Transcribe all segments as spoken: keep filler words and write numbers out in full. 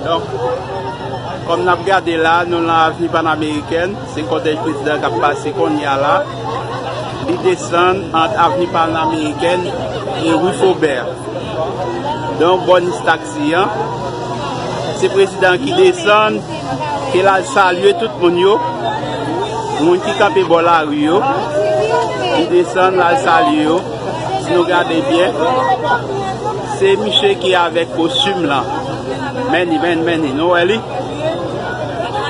Donk, kòm n ap gade la, nou nan Avni Panamerikèn, se kòtèj prezidan k ap pase kounye a la. Li desann ant Avni Panamerikèn e Ri Fobè. Donk, bò nis taksi an, se prezidan ki desann, ke l al salye tout moun yo. Moun ki kanpe bò lari yo, li desann, l al salye yo. Si nou gade byen, se misye ki avèk kostim lan. Men li, men, men li, nou wè li?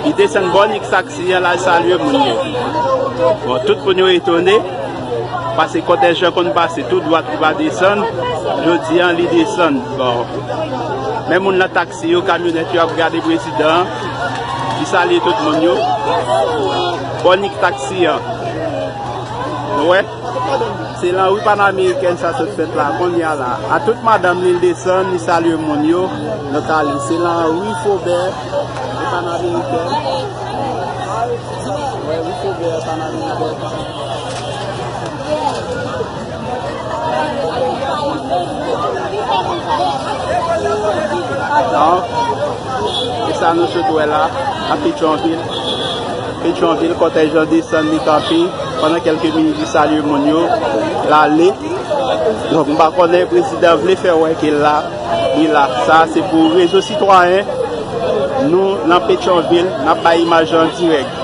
Li desann bò nis taksi an, l al salye moun yo. Bon, tout moun yo etone, paske kòtèj lan konn pase tou dwat, li pa desann. Jodi an, li desann. Bon, men moun nan taksi yo, kamyonèt yo ap gade prezidan an, li salye tout moun yo. Bò nis taksi an. Nou wè? Se lan ri Panamerikèn sa sot fèt la, kounye a la. A tout madanm li, l desann, li salye moun yo. Donk, ale, se lan ri Fobè, ri Panamerikèn. Wè, ri Fobè, Panamerikèn. Donk, e sa nou sot wè la, a Petyonvil. Petyonvil, kòtèj lan desann, li kanpe. Pandan kèlke minit, li salye moun yo, l ale. Donk, m pa konnen, prezidan vle fè wè ke l la, li la. Sa, se pou Rezo Sitwayen. Nou, nan Petyonvil, n ap bay imaj yo an dirèk.